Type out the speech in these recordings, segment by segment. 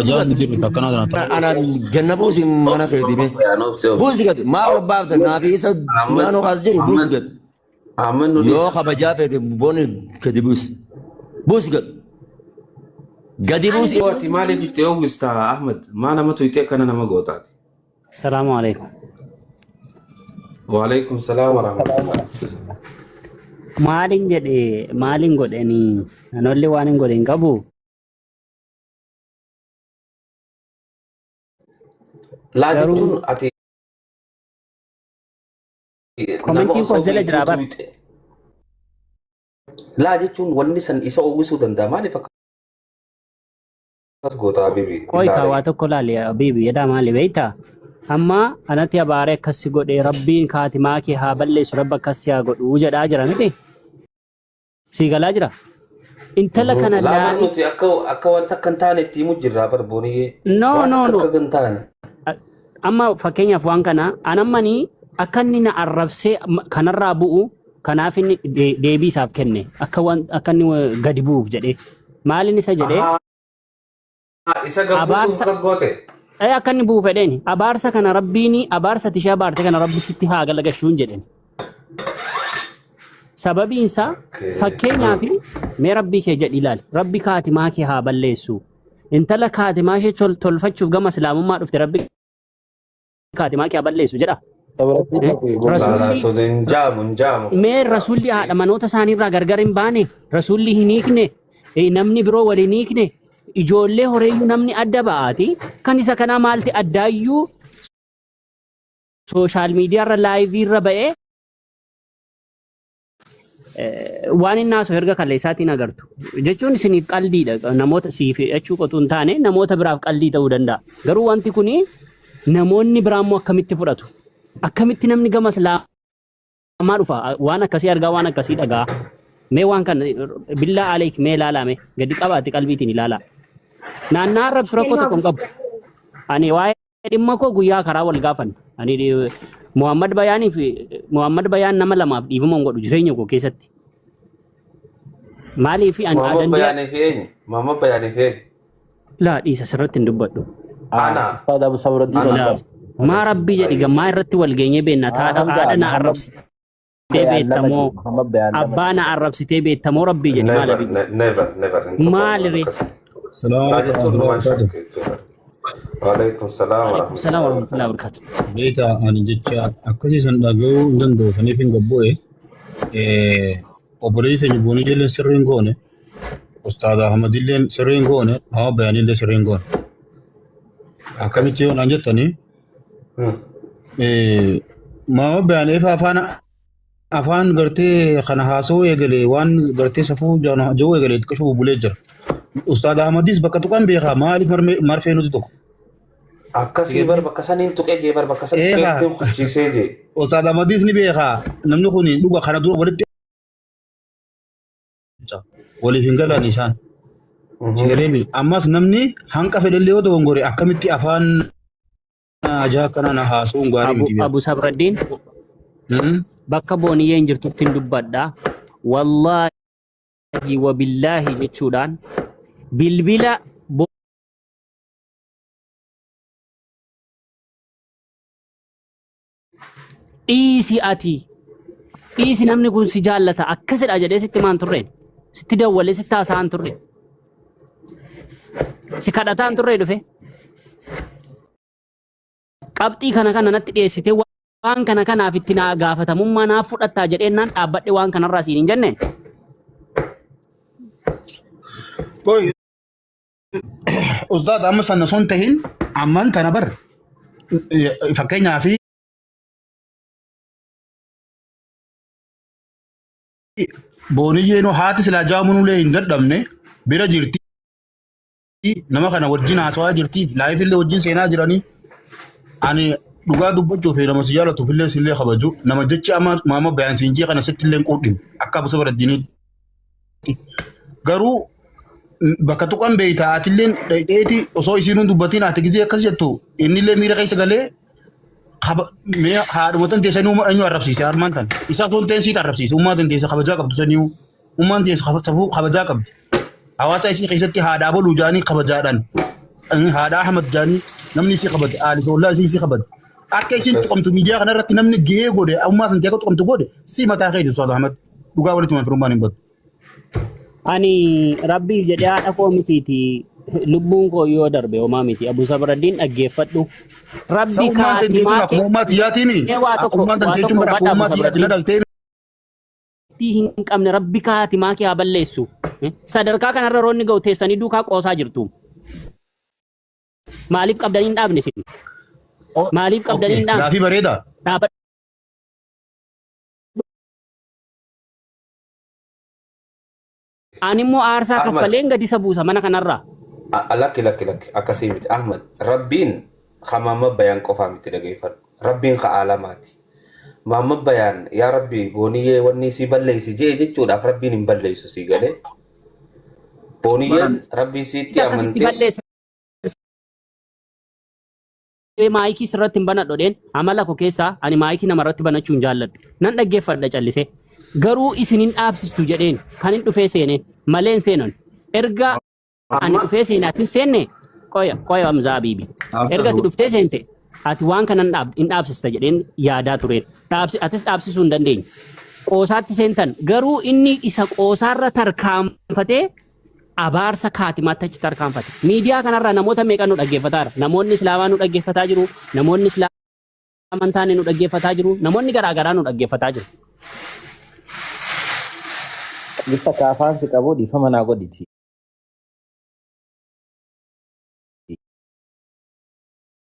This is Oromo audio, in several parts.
Buusi Kabajaan gad. ni jirtu akkanaa tana ta'a. Ana ganna buusi mana Obsi keetii mee. Bayaan obsi obsi. Buusi gad. Maa ol baafta naafi isa Ahmad duraanuu as jiru buusi Ahmad gad. Ahmad nu Yoo dhiisa. kabajaa feete booni gadi buusi. Buusi gad. Gadi buusi. Yoo ati maaliif itti oowwista Ahmad? Maa nama tuyxee akkana nama gootaati? Salaamu alaikum. Waalaikum salaam warahmatullah. Maalin jedhe maalin godheni anolli waan hin godhe hin qabu. Laa Garuu jechuun ati nama komentiin osoo koo jala beektuu jira bar. tuyxe. Laa jechuun wanni san isa oowwisuu danda'a. Maaliif akkas goota habibi? Qoy kaa Laalee. waa tokko laali habibi jedhaa maali beektaa? Amma anatti abaaree akkas si godhe rabbiin kaatimaa kee haa balleessu rabbi akkas si haa godhu jedhaa jira miti. Sii galaa jira. Intala kana Laa bar laali. nuti akka akka wanta akka hin taane itti himu jirra bar booniyyee. No Waan no akka no. akka hin taane. Amma fakkeenyaaf waan kana anammanii akka inni na arrabsee kanarraa bu'u kanaaf inni deebii isaaf kenne akka waan akka inni gadi bu'uuf jedhee maalin isa jedhee Ahaa isa gabbuusuuf abaarsa akkas goote. Akka inni bu'u fedheen abaarsa kana rabbiin abaarsa ati ishee abaarte kana rabbi sitti haa galagashuun jedheen. Sababiin isaa fakkeenyaaf mee rabbii kee jedhi ilaali rabbi kaatimaa kee haa balleessu intala kaatimaa ishee tolfachuuf gama islaamummaa dhufte rabbi kaatimaa kee haa balleessu jedha. Laalaa Rasuulli tun hin jaamu hin jaamu. mee rasuulli haadha manoota isaaniirraa gargar hin baane rasuulli hin hiikne namni biroo wal hin hiikne ijoollee horeeyyuu namni adda ba'aati kan isa kanaa maalti addaayyuu sooshaal miidiyaarra laayiviirra ba'ee waan inni haasa'u erga kaleessaatiin agartu. Jechuun isiniif qaldiidha. Namoota siif jechuu qotuu hin taane namoota biraaf qaldii ta'uu danda'a. Garuu wanti kuni namoonni biraa immoo akkamitti fudhatu? Akkamitti namni gama islaamaa dhufa? Waan akkasii argaa waan akkasii dhagaa. Mee waan kana billaa aleek mee ilaalaa mee gadi qabaati qalbiitiin ilaalaa. Naannaa arrabsu rakkoo tokko hin qabu. Ani waa'ee dhimma koo guyyaa karaa wal gaafanna. Ani Muhammad Bayaanii fi Muhammad Bayaan nama lamaaf dhiifama hin godhu jireenya koo keessatti. Maaliif ani Muhammad dandeenya Bayaanii fi eenyu? Muhammad Bayaanii fi eenyu? Laa dhiisa sirratti hin dubbadhu. Ana. Ustaad Abu Sabraddiin Ana. Laa maa rabbii jedhi gammaa irratti wal geenyee beenna taadha Hamza haadha na Muhammad arrabsitee Bayaan lama beektamoo jedhe Muhammad Bayaan lama abbaa na jedhe. arrabsitee beektamoo rabbii jedhi maal Never, abii never, never. Hin tuqamu maal waan ree akkasii. Salaamu Laa alaikum jechuun warahmatullahi numaan wabarakatuh. shakke jechuudha. Waalaikum salaam Waalaikum salaam warahmatullahi warahmatullahi wabarakatuh. wabarakatuh. Beektaa ani jecha akkasii san dhaga'uu hin danda'u saniif hin gabbu'e. Obboleessi keenya Booniyyeelleen sirrii hin goone, Ustaad Ahmadilleen sirrii hin goone, Muhammad Bayaanillee sirrii hin goone. Akkamitti yoo naan jettanii Muhammad Bayaan efa afaan afaan gartee kana haasawuu eegale waan gartee safuu ja'uu eegale xiqqasho bubbulee jira. Ustaad Ahmadis bakka tuqan beekaa maaliif marfee nuti tuqu? Akkasii bar bakka saniin tuqee jee bar bakka san tuqee Eegaa. ittiin kuchiisee jee. Ustaad Ahmadis ni beekaa namni kun dhuga kana dura walitti waliif hin galan isaan. Sigaleemi ammas namni hanqa fedhellee yoo dogongore akkamitti afaan ajaa akkanaa na haasa'uun gaarii Abu miti beeku. Abu Sabraddiin bakka booniyyeen jirtutti hin dubbadha. Wallaahi wabillaahi jechuudhaan bilbila Dhiisi ati. Dhiisi namni kun si jaallata akkasidha jedhee sitti maan turreen. Sitti dawwalee sitti haasa'aan turre. Si kadhataan turre dhufe. Qabxii kana kana natti dhiyeessitee waan kana kanaaf itti naa gaafatamummaa naaf fudhattaa jedheennaan dhaabbadhe waan kanarraa siin hin jenneen. Qoy Ustaad amma sana osoo hin tahin amman tana bar fakkeenyaaf booniyyeenuu haati silaa jaamunulee hin dadhabne bira jirti nama kana wajjin haasawaa jirti laayif illee wajjin seenaa jiranii ani dhugaa dubbachuuf nama si jaalatuuf illee sillee kabaju nama jechi amma maama bayaan siinjii kana sitti illee hin quudhin akka abu sabaraddiiniitti garuu bakka tuqan beeyta atilleen dhayxeeti osoo isiin hin dubbatiin ati gizee akkas jettu innillee miira keessa galee mee haadhuma tan teessanii eenyu arrabsiise harmaan tan isa osoo hin ta'in siit arrabsiise ummaa tan teesse kabajaa qabdu saniyu ummaan teesse safuu kabajaa qabdi hawaasa isii keessatti haadhaa boluu jaanii kabajaadhaan Haadha Ahmad jaanii namni isii kabaju aali ollaa isii isii kabaju. Akka isiin tuqamtu miidiyaa kana irratti namni gahee godhe ammaa kan akka tuqamtu godhe si mataa keeti Ustaaz Ahmad dhugaa walitti himan firummaan hin badu. Ani rabbiif jedhee haadha koo mitiiti lubbuun koo yoo darbe homaa miti. Abu Sabraddiin dhaggeeffadhu. Rabbi Sa'ummaan kaatimaa tenteetuun kee akkuma ummaa xiyyaatiimi. mee waa Akka tokko ummaan waa tanteechuun tokko bara akkuma hubadha Abu ummaa xiyyaati na Sabraddiin. dhaltee Hin qabne rabbi kaatimaa kee haa balleessu. Sadarkaa kanarra roonni ga'u teessanii duukaa qoosaa jirtu. Maaliif qabdanii hin dhaabne isin? Maaliif qabdanii Okay, hin dhaabne? gaafii bareedaa. Dhaabadhu. Ani immoo aarsaa Ahmad. kaffaleen gadi isa buusa mana kanarraa. Lakki lakki lakki akkasii miti Ahmad rabbiin ka maamma bayaan qofaa miti dhageeffadhu rabbiin ka aalamaati maamma bayaan yaa rabbi booniyyee wanni sii balleessi jee jechuudhaaf rabbiin hin balleessu sii galee booniyyeen rabbii siitti Akkasitti amantee balleessa. Maayikii sirratti hin banadhu dheen amala koo keessaa ani maayikii namarratti banachuu hin jaalladhu. Nan dhaggeeffadha callisee. Garuu isin hin dhaabsistu jedheen kan hin dhufee seeneen malee hin seenan. Erga ani amma dhufee seene ati hin seenne qoya qoya Hamzaa Habiibi. Erga ati dhuftee seente ati waan kana hin dhaab- hin dhaabsista jedheen yaadaa tureen. Dhaabsi, atis dhaabsisuu hin dandeenye. Qoosaatti seentan garuu inni isa qoosaarra tarkaanfatee abaarsa kaatimaatti achi tarkaanfate. Miidiyaa kanarraa namoota meeqa nu dhaggeeffataara? Namoonni Islaamaa nu dhaggeeffataa jiru, namoonni Islaama hin taane nu dhaggeeffataa jiru, namoonni garaa garaa nu dhaggeeffataa jiru. Bifa ka afaan si qabu dhiifama naa godhiti.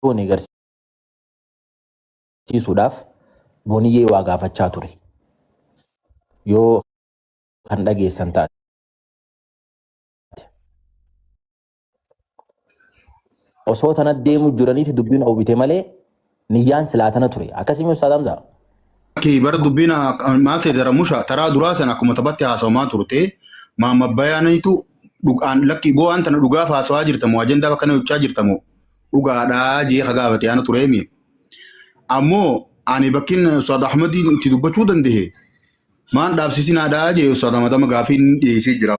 Booni garsiisuudhaaf booniyyee waa gaafachaa ture. Yoo kan dhageessan taate. Osoo tana deemu jiraniiti dubbiin oowwite malee niyyaan silaa tana ture. Akkasii Ustaaz Hamzaa. Ki bara dubbiin maal seete ramusha taraa duraa sana akkuma taphatti haasawamaa turte maamma bayaaniitu dhugaan lakki boo'aan tana dhugaaf haasawaa jirtamoo ajandaa bakka kana hojjechaa jirtamoo dhugaadhaa jee ka gaafate ana tureemi. Ammoo ani bakkin Ustaaz Ahmadiin itti dubbachuu danda'e maan dhaabsisinaadhaa jee Ustaaz Ahmad amma gaafii inni dhiyeessee jira.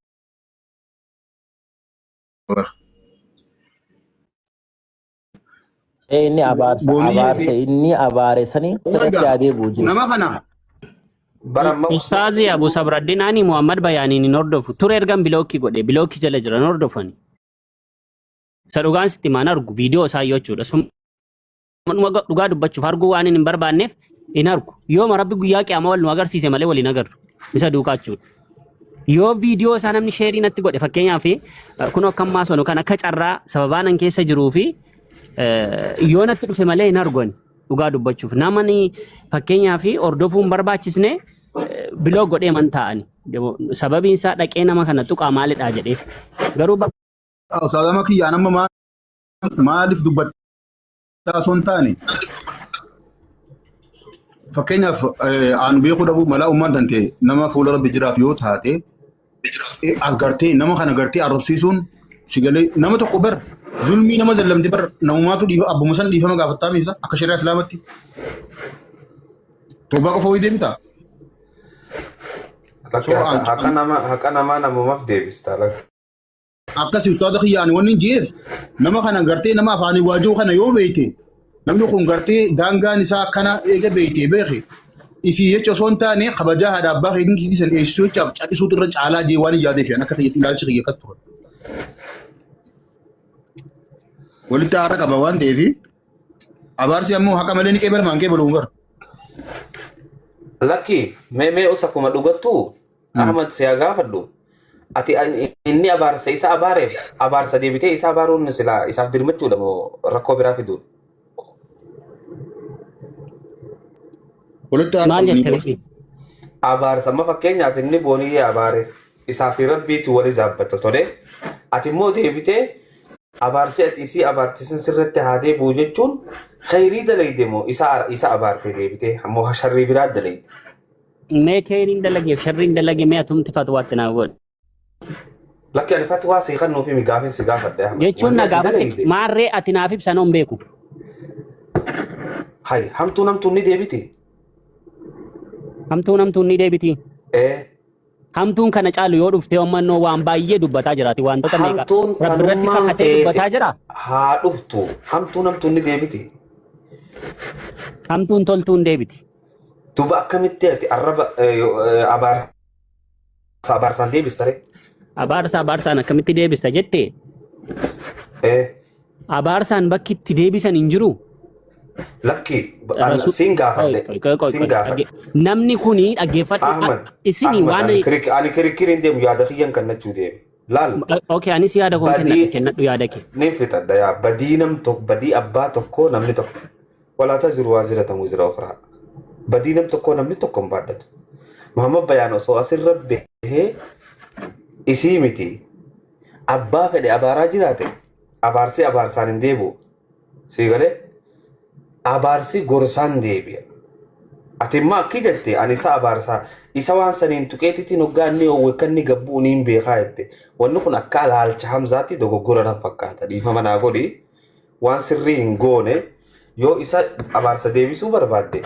Ee inni abaarsa Booniyyee abaarsa fi inni abaare sanii irratti Oga haa deebi'u jiru. nama kana bara amma Ustaazi Abu Sabraddin ani Muhammad Bayaaniin hin hordofu. Ture ergan bilookii godhe bilookii jala jiran hordofani. Isa dhugaan sitti maan argu viidiyoo isaa yoo jechuudha. Summa dhugaa dubbachuuf arguu waan hin barbaanneef hin argu. Yooma rabbi guyyaa qiyaamaa wal nu agarsiise malee wal hin agarru. Isa duukaa jechuudha. Yoo viidiyoo isaa namni sheerii natti godhe fakkeenyaaf kun akka ammaa sonu kan akka carraa sababaa nan keessa jiruu fi yoo natti dhufe malee hin argu ani dhugaa dubbachuuf namani fakkeenyaaf hordofuu hin barbaachisne biloo godhee man taa'ani. Sababiin isaa dhaqee nama kana tuqaa maalidhaa jedhee garuu Saadama kiyyaan amma maaliif dubbattaa osoo hin taane fakkeenyaaf aan beekuu dhabuu malaa ummaan tante nama fuula rabbi jiraatu yoo taate as gartee nama kana gartee arrabsiisuun si galee nama tokko bar zulmii nama zallamte bar namumaatu dhiifa abbuma sana dhiifama gaafattaa meessa akka shari'aa islaamatti toobaa qofa wayii deemtaa lakki so aan haqa nama haqa namaa namumaaf deebista lakki. Akkasi ustaaza kiyya ani wanni jeef nama kana gartee nama afaanii waajuu kana yoo beeyte namni kun gartee daangaan isaa akkana eega beeyte beeke ifii jecha osoo hin taane kabajaa haadha abbaa keetiin kiitii san eegsisuu jechaaf callisuutu irra caalaa jee waan hin yaadeef an akka ta'etti ilaalchi kiyya akkas ture. Walitti aara qaba waan ta'eef abaarsi ammoo haqa malee ni qeebalama hin qeebalu bara. Lakki mee mee os akkuma dhugattu Ahmad si haa gaafadhu. Ati inni abaarsa isa abaareef abaarsa deebitee isa abaaruun silaa isaaf dirmachuudha moo rakkoo biraa fiduudha? Walitti aara maal qabanii jette bara. Rifi? Abaarsa amma fakkeenyaaf inni booniyyee abaare isaa fi rabbiitu wali zaabbata tole. Ati immoo deebitee abaarsi ati isii abaarte san sirratti haa deebi'u jechuun khayrii dalayde moo isa isa abaarte deebitee ammoo sharrii biraa dalayde. Mee keeriin dalageef sharriin dalage mee atumti fatwaatti naa godhi. Lakki ani fatwaa sii kennuuf himi gaafin si gaafadhe Ahmad. Jechuun Wanni na ati gaafatte dalayde maarree ati naaf ibsa noon beeku. hay hamtuu namtuun ni deebiti. Hamtuu namtuun ni deebiti. Ee Hamtuun kana caalu yoo dhufte ammannoo waan baay'ee dubbataa jiraati. Wantoota meeqa Hamtuun Rabbi irratti tanummaan kakatee feete dubbataa jira. haa dhuftu. Hamtuun hamtuun ni deebiti. Hamtuun toltuun deebiti. Duba akkamitti ati arraba abaarsa abaarsaan deebista ree? Abaarsa abaarsaan akkamitti deebista jette Eh, abaarsaan bakki itti deebisan hin jiru. Lakki siin gaafadhe. Qoy, qoy, qoy, Siin qoy, gaafadhe. Namni kuni dhaggeeffadhu. Ahmad, Isinii Ahmad, waan ani kirikiriin deemu yaada kiyyan kannachuu deemu. Laal, Okay, anis yaada koo Badii- kennadhu kennadhu yaada kee. ni fixadha yaa badii nam tokko badii abbaa tokkoo namni tokko walaa taziru waaziratan wizra ukhraa badii nam tokkoo namni tokko hin baadhatu. Muhammad Bayaan osoo asirra bahee isii miti abbaa fedhe abaaraa jiraate abaarsii abaarsaan hin deebi'u. Sii galee abaarsi gorsaan deebi'a. Ati immoo akki jette ani isa abaarsaa isa waan saniin tuqeetitiin hoggaa inni oowwe kan inni gabbuu niin beekaa jette. Wanni kun akka alaalcha Hamzaatti dogoggora na fakkaata. Dhiifama naa godhi. Waan sirrii hin goone yoo isa abaarsa deebisuu barbaadde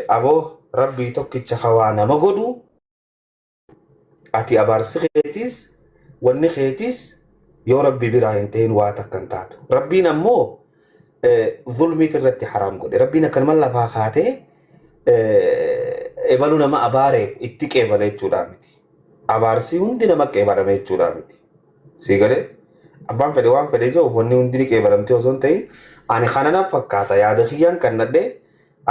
aboo rabbii tokkicha hawaa nama godhu ati abaarsi keetiis wanni keetiis yoo rabbi biraa hin ta'in waa takka hin taatu. Rabbiin ammoo zulmii irratti haraam godhe. Rabbiin akkanuma lafaa kaatee ebalu nama abaareef itti qeebala jechuudha miti. Abaarsi hundi nama qeebalame jechuudha miti. Sii galee abbaan fedhe waan fedhe jiru wanni hundi ni qeebalamtee osoo hin ta'in ani kana na fakkaata yaada kiyyaan kan nadhee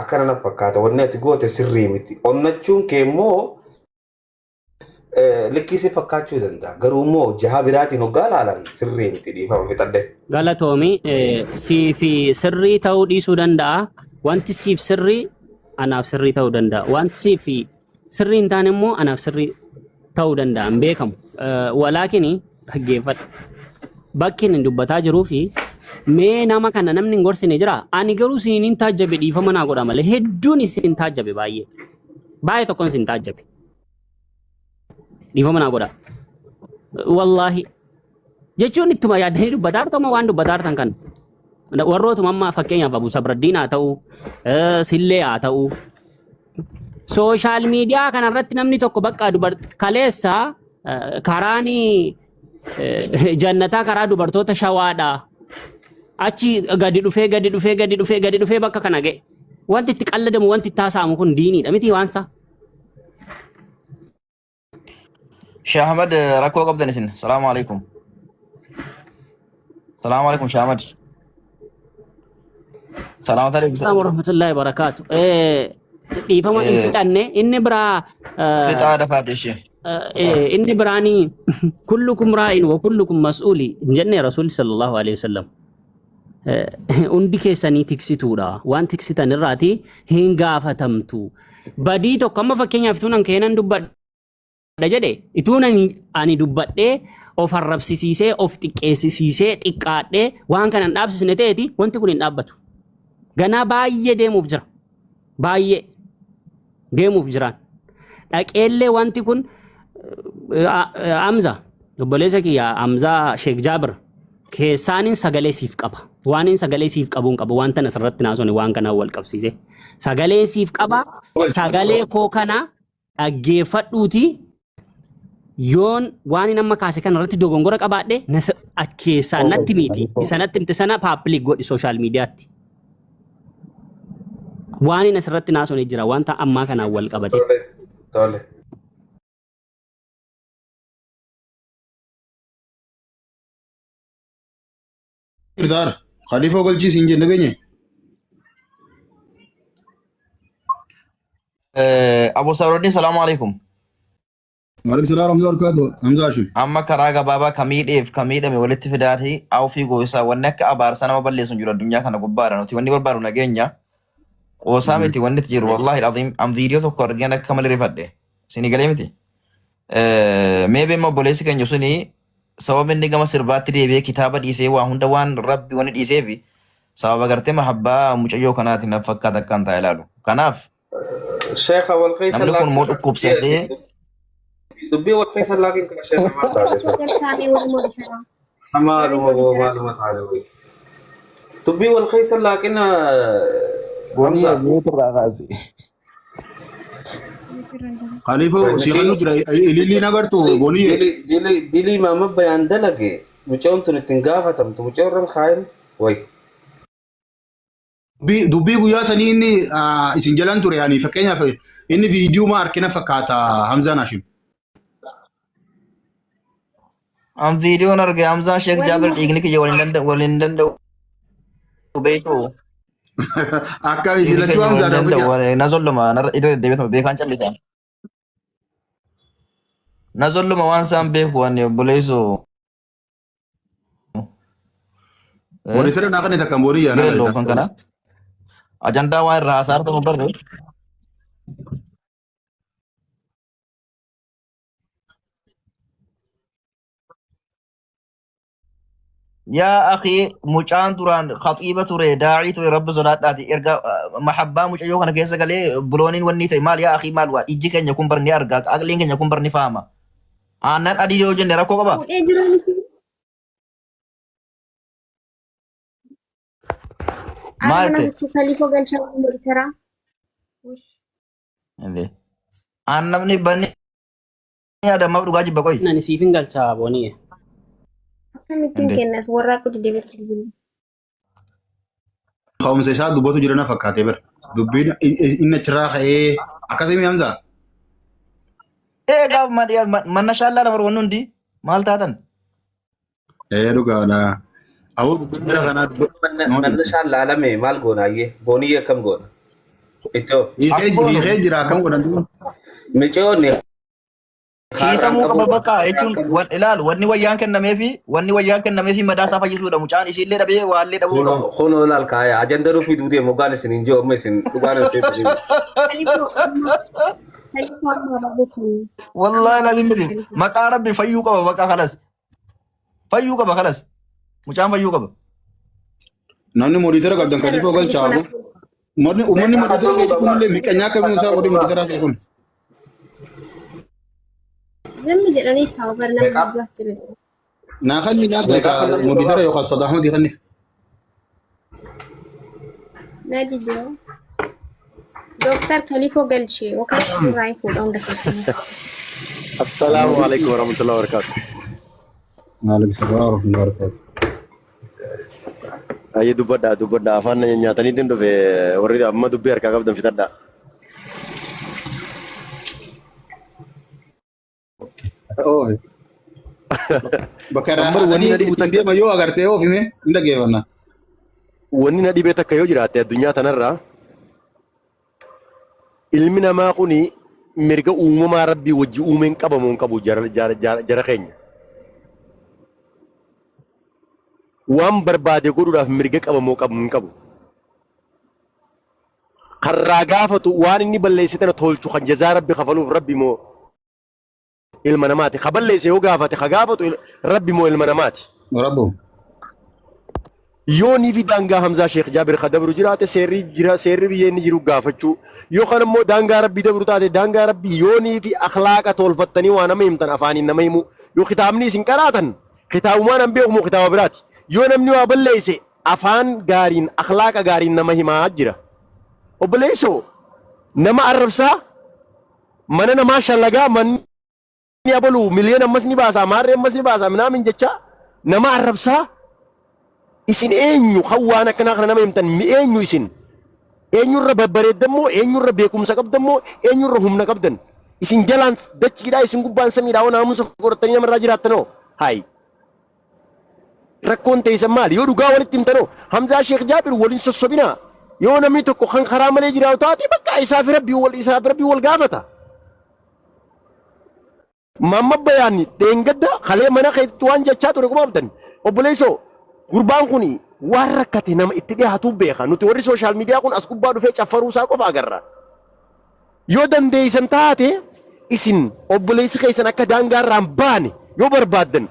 akkana na fakkaata wanni ati goote sirrii miti. Onnachuun kee immoo likkii si fakkaachuu danda'a. Garuu immoo jaha biraatiin hoggaa laalan sirrii miti dhiifama fixadhe. Galatoomi siif sirrii ta'uu dhiisuu danda'a. Wanti siif sirrii anaaf sirrii ta'uu danda'a. Wanti siif sirrii hin taane immoo anaaf sirrii ta'uu danda'a. Hin beekamu. Walaakini dhaggeeffadhu. Bakki inni dubbataa jiruu fi mee nama kana namni hin gorsine jira. Ani garuu isin hin taajjabe dhiifama naa godha malee hedduun isin taajjabe baay'ee. Baay'ee tokkoon isin taajjabe. Dhiifama naa godha. Wallaahi. Jechuun ittuma yaaddanii dubbataa jirtu waan dubbataa jirtan kana. Warrootuma amma fakkeenyaaf Abu Sabraddiin haa ta'u, Sillee haa ta'u. Sooshaal miidiyaa kanarratti namni tokko bakka kaleessa karaan jannataa karaa dubartoota shawaadha. Achi gadi dhufee gadi dhufee gadi dhufee gadi dhufee bakka kana ga'e. Wanti itti qalladamu wanti itti haasa'amu kun diiniidha miti waan isaa. Sheh Ahmad rakkoo qabdan isin. Salaamu alaikum. Salaamu alaikum Sheh Ahmad. Salaamata alaikum. Assalamu warahmatullahi wabarakatuh. Dhiifama hin fixanne inni biraa Fixaa dafaate ishee. inni biraanii kullukum raa'in wa kullukum mas'uuli hin jenne rasuulli sallallahu alaihi wasallam. Hundi keessanii tiksituudha. Waan tiksitan irraati hin gaafatamtu. Badii tokko amma fakkeenyaaf ituun an keenan dubbadha jedhe ituun ani dubbadhee of arrabsisiisee of xiqqeessisiisee xiqqaadhee waan kana hin dhaabsisne ta'eeti wanti kun hin dhaabbatu. Ganaa baay'ee deemuuf jira. Baay'ee deemuuf jiraan. Dhaqeellee wanti kun Amza obboleessa kiyya Amzaa Sheek Jaabir keessaaniin sagalee siif qaba. Waaniin sagalee siif qabuun qaba. Wanta asirratti naasone waan kanaan wal qabsiise. Sagalee siif qaba. Sagalee koo kana dhaggeeffadhuuti yoon waan inni amma kaase kana irratti dogongora qabaadhe keessaa natti miti. Isa natti himte sana paapiliik godhi sooshaal miidiyaatti. Waan inni asirratti naasone jira wanta ammaa kanaan wal qabate. Tole, tole. Irtaara. Khaliifoo galchii siin jenne geenye. Abu Sabruddin salaamu alaikum. Waalaikum salaam warahmatullahi wabarakatuh. Hamza Hashim. Amma karaa gabaabaa ka miidheef ka miidhame walitti fidaatii awfii goosaa wanni akka abaarsa nama balleessu hin jiru addunyaa kana gubbaadha nuti wanni barbaadu nageenya qoosaa miti wanni itti jiru wallaahi alazim an viidiyoo tokko argeen akka malee rifadhe isinii galee miti. Meebee immoo obboleessi keenya suni sababa inni gama sirbaatti deebi'ee kitaaba dhiisee waa hunda waan rabbi wani dhiiseefi sababa gartee mahabbaa mucayyoo kanaatiin na fakkaata akkaan taa'e ilaalu. Kanaaf Sheekha wal keessa namni kun immoo laakin dhukkubsatee dubbii wal keessa laakin kana sheekha maal taate sun? Maaluma boo maaluma taate wayii. Dubbii wal keessa laakin Goonii Hamza. miutu irraa kaase. Khaliifoo si kannu jira ilillii nagartu booniyye. Dili dili maama bayaan dalage mucoon tun ittiin gaafatamtu mucoon irra kaayan wayi. Dubbii guyyaa sanii inni isin jalan ture yaani fakkeenyaaf inni viidiyoo ma harkina fakkaata Hamzaan Hashim. An viidiyoon arge Hamzaan Sheek Jaabir dhiigni kiyya waliin danda'u waliin danda'u beeku. Akka isin Dhiigni lachuu keenya Hamzaa waliin danda'u dha. na zolluma narra iddoo deddeebi'atuma beekaan callisa. Na zolluma waan isaan beeku waan obboleessoo. Monitora naa kan takkan booniyye ችግር የለውም kan kana. Ajandaa waan irraa haasaa argamu barre. Yaa akhi mucaan duraan khaxiiba ture daa'ii ture rabbi sodaadhaati erga mahabbaa mucayyoo kana keessa galee bulooniin wanni ta'e maal yaa akhi maal waa ijji keenya kun bar ni arga aqliin keenya kun bar ni faama. Aannan adii yoo jenne rakkoo qaba. Fuudhee jira miti. Maal Arga ta'e? namichu kaliifoo galchaa monitoraa. Aan namni banni adamaaf dhugaa jibba qoyi. Ani siif hin galchaa booniyye. Akkamittiin kennas warraa qudi deebitti bilbilu. Ka'umsa isaa dubbatu jira na fakkaatee bara. Dubbiin inni achirraa ka'ee akkasii Hamzaa. Ee gaaf manna shaallaa lafa wanni hundi maal taatan? Ee dhugaadha. Aboo dubbiin jara kanaa Manna isaan laalame maal goona ayyee booniyye akkam goona. Ittoo hiikee jira akkam godhan duuba. micoonni Hiisamuu qaba bakka jechuun ilaalu wanni wayyaan kennameefi wanni wayyaan kennameefi madaa isaa fayyisuudha mucaan isiillee dhabee waallee dhabuu qabu. Kunoo laal kaaya ajanda dhufii duudee mogaan isin hin jiru amma isin dhugaan isin hin jiru. Kaliifoo amma kaliifoo amma abaaboo kennu. Wallaahi laazim miti maqaa rabbi fayyuu qaba bakka kalas fayyuu qaba kalas mucaan fayyuu qaba. Namni monitora qabdan kaliifoo galchaa aboo. Uummanni monitora keessa kunillee miqanyaa akkamii isaa godhe monitora kee kun. Zimmi jedhanii taa'u bara nama hedduu as jira. Naa kanni naa galchaa monitora yookaan Sadaa Ahmadii kanni. Na didoo. Dooktar Kaliifoo galchee yookaan suuraa hin fuudha hunda keessanii. Assalaamu alaikum warahmatullahi wabarakatuh. Maaleykum salaam wa rahmatullahi wa barakatuh. Ayyee dubbadhaa dubbadhaa afaan na nyaataniitiin dhufe warri amma dubbii harkaa qabdan fixadhaa. Oofi. Bakka irraa Amma wanni kaasanii na dhibu ittiin takka deema yoo agartee oofime hin dhaggeeffanna. Wanni na dhibee takka yoo jiraatte addunyaa tanarraa ilmi namaa kuni mirga uumamaa rabbii wajji uumeen qabamu hin qabu jara, jara, jara, jara keenya. Waan barbaade godhuudhaaf mirga qabamoo qabu hin qabu. Karraa gaafatu waan inni balleesse tana tolchu kan jazaa rabbi kafaluuf rabbi moo ilma namaati. Ka balleesse yoo gaafate ka gaafatu rabbi moo ilma namaati. Rabbu. Yoo ni fi daangaa Hamzaa Sheekh Jaabir ka dabru jiraate seerri jira seerri biyya inni jiru gaafachuu. Yoo kan immoo daangaa rabbii dabru taate daangaa rabbii yoo ni fi akhlaaqa tolfattanii waa nama himtan afaaniin nama himu. Yoo kitaabni isin qaraatan kitaabumaan an beeku moo kitaaba biraati. Yoo namni waa balleesse afaan gaariin akhlaaqa gaariin nama himaa jira. Obboleessoo nama arrabsaa mana namaa shallagaa manni abalu miliyoona ammas ni baasaa maarree ammas ni baasaa minaamin jecha nama arrabsaa isin eenyu kan waan akkanaa kana nama himtan mi eenyu isin eenyurra babbareeddan moo eenyurra beekumsa qabdan moo eenyurra humna qabdan isin jalaan dachiidhaa isin gubbaan samiidhaa oo naamusa godhatanii namarraa jiraattanoo hayi rakkoon teessan maali yoo dhugaa walitti himtanoo Hamzaa Sheekh Jaabir waliin sossobinaa yoo namni tokko kan karaa malee jiraatu taate bakka isaaf rabbii wal isaaf rabbii wal gaafata. Maamma Bayaan dheengadda kalee mana keetti waan jechaa ture quba qabdan. Obboleessoo gurbaan kun waan rakkate nama itti dhiyaatu beeka. Nuti warri sooshaal miidiyaa kun as gubbaa dhufee caffaruu isaa qofa agarra. Yoo dandeessan taate isin obboleessi keessan akka daangaa irraa hin baane yoo barbaaddan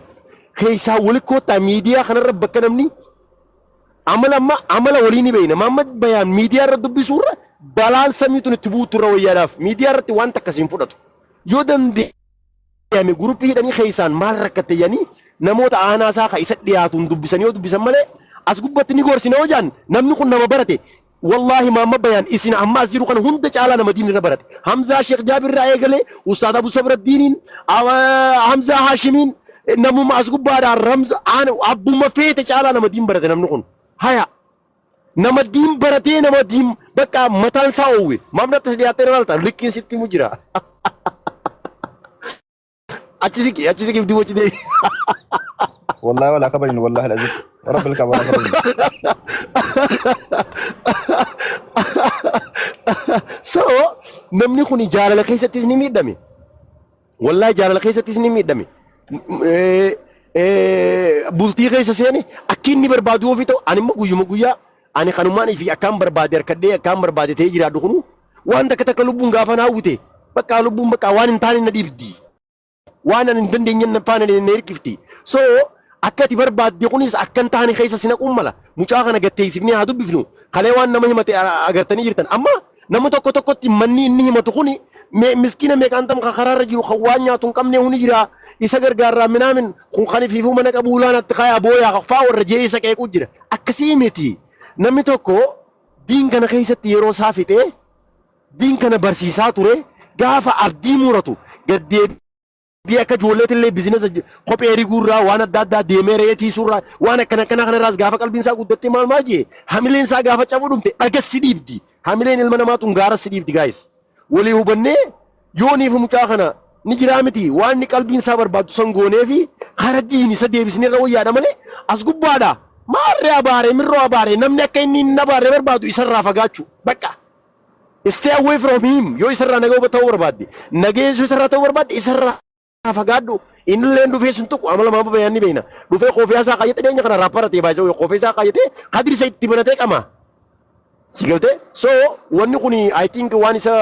keessaa wali koottaa miidiyaa kanarra bakka namni amala amma amala walii ni beekna. Maamma Bayaan miidiyaa irra dubbisuurra balaan samii tun itti buutu irra wayyaadhaaf miidiyaa irratti waan takka siin fudhatu. Yoo danda'ame guruppii hidhanii keessaan maal rakkatte jedhanii namoota aanaa isaa ka isa dhiyaatuun dubbisan yoo dubbisan malee as gubbatti ni gorsina yoo jedhan namni kun nama barate Wallaahi Maamma Bayaan isin amma as jiru kana hunda caalaa nama diin irra barate. Hamzaa Sheekh Jaabir irraa eegalee Ustaad Abu Sabraddiiniin, Hamzaa Haashimiin, namuma as gubbaadhaan Ramza abbuma feete caalaa nama diin barate namni kun. Haya. Nama diin baratee nama diin bakka mataan isaa oowwe. Maaf natti as dhiyaattee na laalta? Likkiin sitti himu jira. Achi siqi achi siqi ibdii waci deebi. Wallahi wala kabajnu wallahi alazim. Rabbil kaaba wala kabajnu. So namni kun jaalala keessattis ni miidhame. Wallahi jaalala keessattis ni miidhame. Bultii keessa seene akki inni barbaadu ofii ta'u ani immoo guyyuma guyyaa ani kanumaan fi akkaan barbaade harkadhee akkaan barbaade ta'ee jiraadhu kunu waan takka takka lubbuun gaafa na hawwite bakka lubbuun bakka waan hin taane na dhiibdi. Waan ani hin dandeenye na faana na hirkifti. So akka ati barbaadde kunis akka hin taane keessa si naquun mala. Mucaa kana gatteessifnee haa dubbifnu. Kalee waan nama himate agartanii jirtan. Amma nama tokko tokkotti manni inni himatu kuni miskiina meeqaan tam kan karaarra jiru kan waan nyaatu hin qabne huni jira. Isa gargaarraa minaamin kun kan ifiifuu mana qabu ulaanatti kaayaa booyaa faa warra jee isa qeequu jira. Akkasii miti. Namni tokko diin kana keessatti yeroo isaa fixee diin kana barsiisaa ture gaafa abdii muratu gad deebi'ee akka ijoolleetillee bizinesa kophee riguurraa waan adda addaa deemee re'ee tiisuurraa waan akkana akkana kanarraas gaafa qalbiin isaa guddattee maal maal jee hamileen isaa gaafa cabu dhumte dhagas si dhiibdi hamileen ilma namaa tun gaara si dhiibdi gaayis walii hubannee yooniif mucaa kana ni jiraa miti waan inni qalbiin isaa barbaaddu san goonee fi kara diin isa deebisnee irra wayyaadha malee as gubbaadha maarree abaaree mirroo abaaree namni akka inni hin abaarree barbaadu isarraa fagaachuu bakka. Stay away from him yoo isarraa nagaa ta'uu barbaadde nageessu isarraa ta'uu barbaadde isarraa fagaadhu. Innilleen dhufee sun tuqu amala maama bayaan ni beekna. Dhufee koofii isaa kaayyatee dhiyeenya kana raappara ta'e baay'ee koofii isaa kaayyatee kadiri isa itti banatee qama. Si galtee? So wanni kun I think waan isa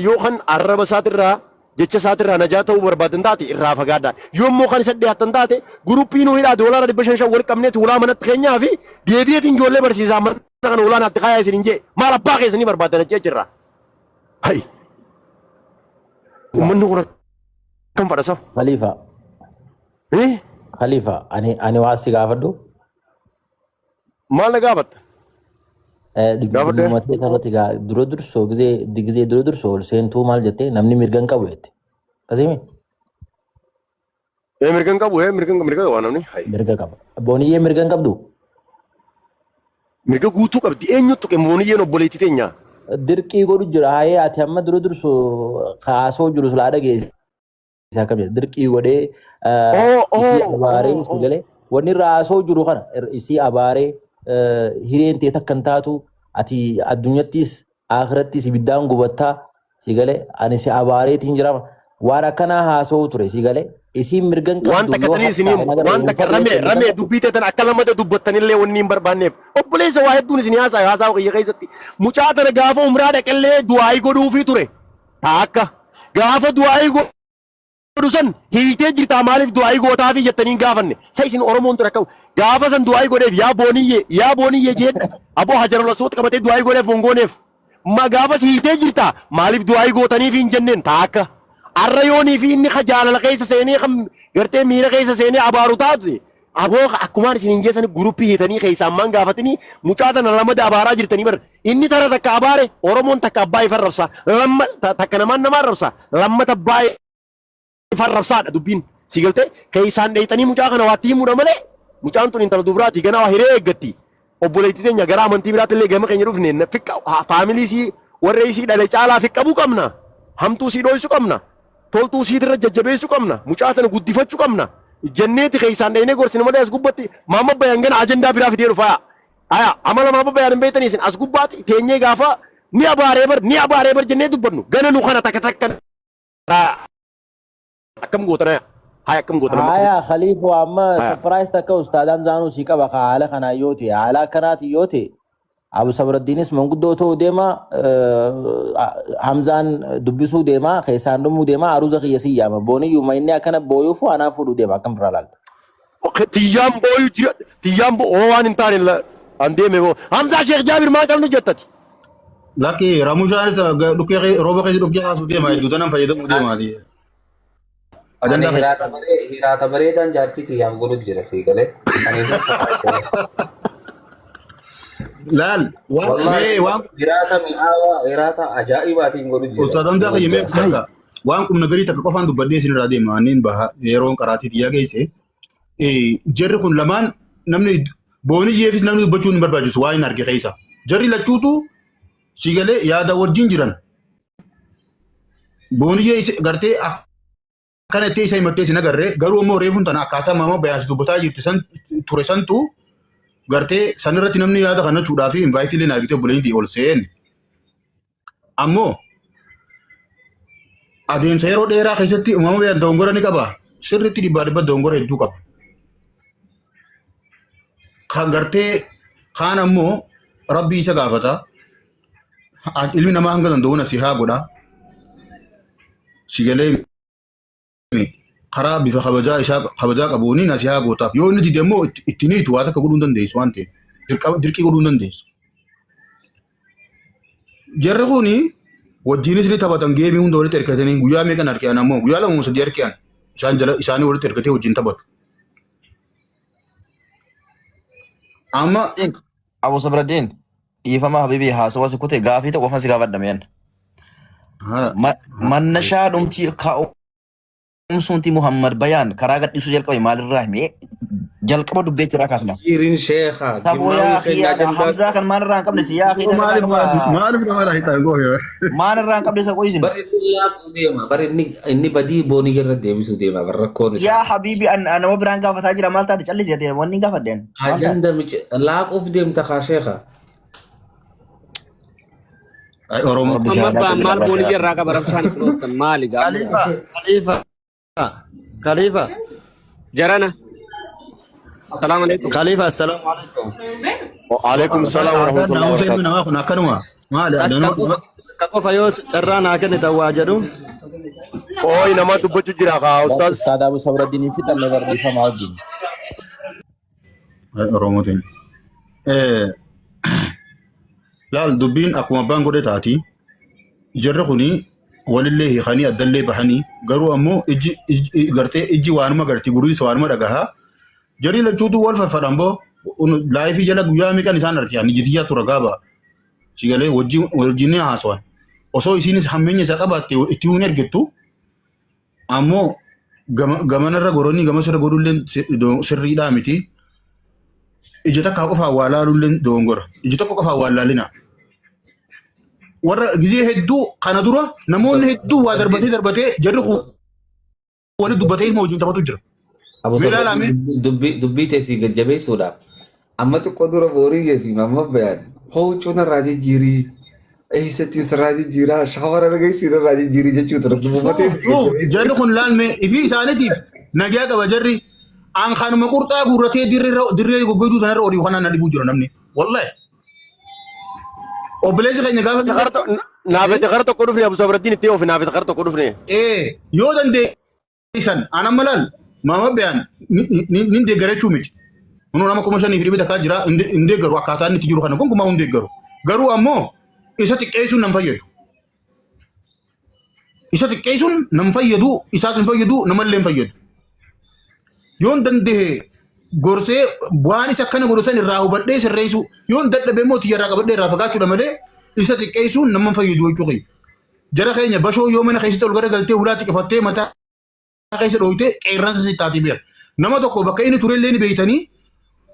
yoo kan arraba isaatirraa jecha isaatirraa najaa ta'uu barbaadan taate irraa fagaadha. Yoo immoo kan isa dhiyaatan taate guruppii nu hidhaa doolaara 500 wal qabneeti ulaa manatti keenyaa fi deebi'eetiin ijoollee barsiisaa mana kana ulaa naatti kaayaa isin hin jee maal abbaa keessanii barbaadan achii achirraa. Hai. Uummanni kun akkam fadhasa? Khalifa, Eh? Khalifa, ani waa si gaafadhu. Maal na gaafatta? Gaafadhu. Dhimma ta'e irratti dura dursoo gizee dura dursoo ol seentuu maal jettee namni mirga hin qabu jette. Akkasii Ee mirga hin qabu, ee mirga qaba namni. Hai. Mirga qaba. Booniyyee mirga hin qabdu. Mirga guutuu qabdi. Eenyutu tuqe Booniyyeen obboleettii teenya? Dirqii godhu jira. Hayee ati amma dura dursoo kaasoo jiru silaa dhageesse akkam jedha. Dirqii godhee isii abaaree si galee wanni irraa haasoo jiru kana isii abaaree hireen tee takka hin taatu ati addunyattis akhirattis ibiddaan gubattaa si galee ani si abaareetiin jira waan akkanaa haasoo ture si galee isiin mirga hin Waan qabdu takka yoo tanii isin hattaa himu. hin agarre Waan hin takka fadhu ramee jette mirga hin ramee qabdu. dubbii teetan akka lamata dubbattanillee wanni hin barbaanneef. Obboleessa waa hedduun isin haasaa haasaa kiyya keessatti. Mucaa tana gaafa umraa dhaqellee du'aayii godhuufii ture. Taakka. Gaafa du'aayii godhu san hiitee jirtaa maaliif du'aayii gootaafii jettanii hin gaafanne. Sa isin Oromoon ture akkam gaafa san du'aayii godheef yaa booniyyee yaa booniyyee jeedha. Aboo hajarul aswad qabatee du'aayii godheef hongooneef. Ma gaafas hiitee jirtaa maaliif du'aayii gootaniif hin jenneen taakka. Arra yoonii fi inni ka jaalala keessa seenee kan gartee miira keessa seenee abaaru taate aboo akkumaan isin hin jeessani guruppii hiitanii keessaa ammaan gaafatanii mucaa tana lamada abaaraa jirtanii bar inni tara takka abaare Oromoon takka abbaa ifa rabsa lamma takka namaan namaa rabsa lammata abbaa ifa rabsaadha dubbiin si galtee keessaan dheeyxanii mucaa kana waatti himuudha malee mucaan tun intala dubraati ganaa waa hiree eeggatti obboleettii teenya gara amantii biraatti illee gama keenya dhufne fiqqa faamilii isii warra isii dhale caalaa fiqqabuu qabna hamtuu isii dhoysuu qabna toltuu isiitirra jajjabeessuu qabna mucaa tana guddifachuu qabna jenneeti keessaan dheeynee gorsine malee as gubbatti maamma bayaan gana ajandaa biraa fidee dhufaa aya amala maamma bayaan hin beektanii isin as gubbaatti teenyee gaafa ni abaaree bar ni abaaree bar jennee dubbannu gana nu kana takka takka akkam gootan haya haya akkam gootan amma Haya akkasitti Khaliifoo amma haya surprise takka ustaadaan zaanuu sii qaba ka haala kanaa yoo ta'e haala akkanaati yoo ta'e Abu Sabraddiinis manguddoo ta'uu deema Hamzaan dubbisuu deema keessaan dhumuu deema aruuza kiyya sii yaama booniyyuu inni akkana booyuufu anaa fuudhuu deema akkam irraa laalta. Tiyyaan booyu jira tiyyaan boo waan hin taane an deeme boo Hamzaa Sheekh Jaabir maa qabnu jettati. Lakki Ramushaanis dhukkee rooba keessa dhukkee kaasuu deema hedduu tanan fayyadamuu deemaati. Ani Ajandaa hiraata baree hiraata bareedaan jaartii tiyyaaf godhu jira sii galee. Ani Laal waan Wallahi mee waan hiraata mi'aawaa hiraata ajaa'ibaatiin godhu jira. Ustaaz Hamzaa Nama kiyya mee bayaan. takka waan qubna garii takka qofaan dubbadhee isin irraa deema anneen baha yeroon qaraatii xiyyaa geesse. Jarri kun lamaan namni booniyyeefis namni dubbachuun hin barbaachisu waan hin arge keessa. Jarri lachuutu si galee yaada wajjin jiran. Booniyyee gartee akkana itti isa himattee sin agarre garuu immoo reefuun tana akkaataa maama bayaansi dubbataa jirti san ture santu gartee sanirratti namni yaada kana jechuudhaa fi invaayitii illee naagitee obboleeyyiin ol seen. Ammoo adeemsa yeroo dheeraa keessatti uumama bayaan dogongora ni qaba. Sirriitti dhibbaa dhibba dogongora hedduu qaba. Kan gartee kaan ammoo rabbii isa gaafata. Ilmi namaa hanga danda'u nasihaa godha. Si galee karaa bifa kabajaa isaa kabajaa qabuuni nasihaa gootaaf. Yoo inni dide immoo itti niitu waa takka godhuu hin dandeessu waan ta'eef. Dirqii godhuu hin dandeessu. Jarri kuni wajjinis ni taphatan geemii hunda walitti ergatanii guyyaa meeqan arkean ammoo guyyaa 2 moo 3 arkean isaan jala isaanii walitti ergatee wajjin taphatu. Amma Abu Sabraddiin dhiifama habibi haasawa si kute gaafii tokko qofan si gaafadha meen. Mannashaa dhumti ka'umsuunti Muhammad Bayaan karaa gadhiisuu jalqabe maalirraa himee jalqaba dubbeetti irraa kaasna. Jirin sheekha Taboo gimmaawii yaa keenya akhiyaadha ajandaa Hamzaa kan maalirraa hin qabne si yaa akhiidha irraa Maaliif qaba maaliif nama irraa hiixan goofe? maalirraa hin qabne isa qo'isin. Bar isin laaquu deema bar inni inni badii boonii irra deebisuu deema bar rakkoon isaa. Yaa habiibi an nama biraan gaafataa jira maal taate callisi ati wanni hin gaafadheen maal taate. Ajanda mici laaquuf deemta kaa sheekha. Ay Oromoo. Rabbi si Amma haa abbaan laaqu maal rabbi si boonii haa irraa qaba rabshaan isin ooftan maali gaamma Khalifa, Khalifa, Khalifa, jarana salaamu alaikum Khalifa, assalamu alaikum. Waalaikum salaam Aadaan warahmatullahi naamusa ilmi wabarakatuh. namaa kun akkanuma. Maali Takka aadaan qofa, takka qofa yoo carraa naa kennitan waa jedhu. Ooyi nama dubbachuu jira kaa ustaaz. Ustaad Abu Sabraddiin hin fixanne barreeffamaa wajjin. Ay Oromootiin. Laal dubbiin akkuma abbaan godhe taati. Jarri kuni walillee hiikanii addallee bahanii garuu ammoo ijji ijji- gartee ijji waanuma garti gurriis waanuma dhagahaa. Jarri lachuutu wal faffadhan boo laayifii jala guyyaa meeqan isaan arge ani jitiyyaa tura gaaba. Sigalee wajjin wajjin ni haasawan. Osoo isiinis hammeenya isaa qabaatte itti hin ergittu ammoo gamanarra goranii gamasirra godhulleen sirriidhaa miti. Ija takkaa qofaan waa laaluulleen dogongora. Ija tokko qofaan waa laalina. Warra gizee hedduu kana dura namoonni hedduu waa darbatee darbatee jarri kun walitti dubbatee ilma wajjin taphatu jira. Abu Mee ilaalaa mee? Sabraddiin dubbii tee sii gajjabeessuudhaaf amma xiqqoo dura boorii fi mamma bayaan huccuu narraa jijjiirii eessattiin sirraa jijjiiraa shaawara dhageessii narraa jijjiirii jechuu ture dubbatee Suuf sii suuf gajjabeessuu. jarri kun laalme ifii isaaniitiif nagaa qaba jarri an kanuma qurxaa guurratee dirree goggoyduu tanarra olii kanaan na dhibuu jira namni wallahi obboleessi keenya gaafa Naafete kara tokko dhufne Abu Sabraddiin itti oofe naafete kara tokko dhufne. ee yoo dandeessan an amma laal maama biyaan nin deeggarachuu miti. Kunoo nama 5,500 takkaa jira hin deeggaru akkaataa inni itti jiru kana gonkumaa hin deeggaru. Garuu ammoo isa xiqqeessuun nan fayyadu. Isa xiqqeessuun nan fayyadu isaas hin fayyadu namallee hin fayyadu. Yoon danda'e gorsee waan isa akkana godhu san irraa hubadhee sirreessuu yoon dadhabe immoo tiyya irraa qabadhee irraa fagaachuudha malee isa xiqqeessuun nama hin fayyadu jechuu kiyya. Jara keenya bashoo yoo mana keessatti ol garagaltee hulaatti cufattee mataa keessa dhooytee qeerransa si taatee beeka. Nama tokko bakka inni turellee ni beeytanii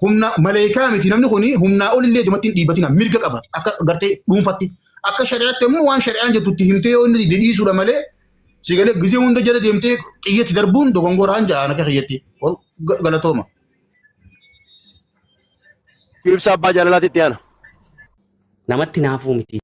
humna maleekaa miti namni kun humnaa olillee namatti hin dhiibatina mirga qaba akka gartee dhuunfatti. Akka shari'aatti immoo waan shari'aan jettu itti himtee yoo inni dide dhiisuudha malee si galee gisee hunda jala deemtee xiyyatti darbuun dogongoraan ja'an akka kiyyatti. Galatooma. Ibsa abbaa jaalalaatti itti aana. Namatti naafuu miti.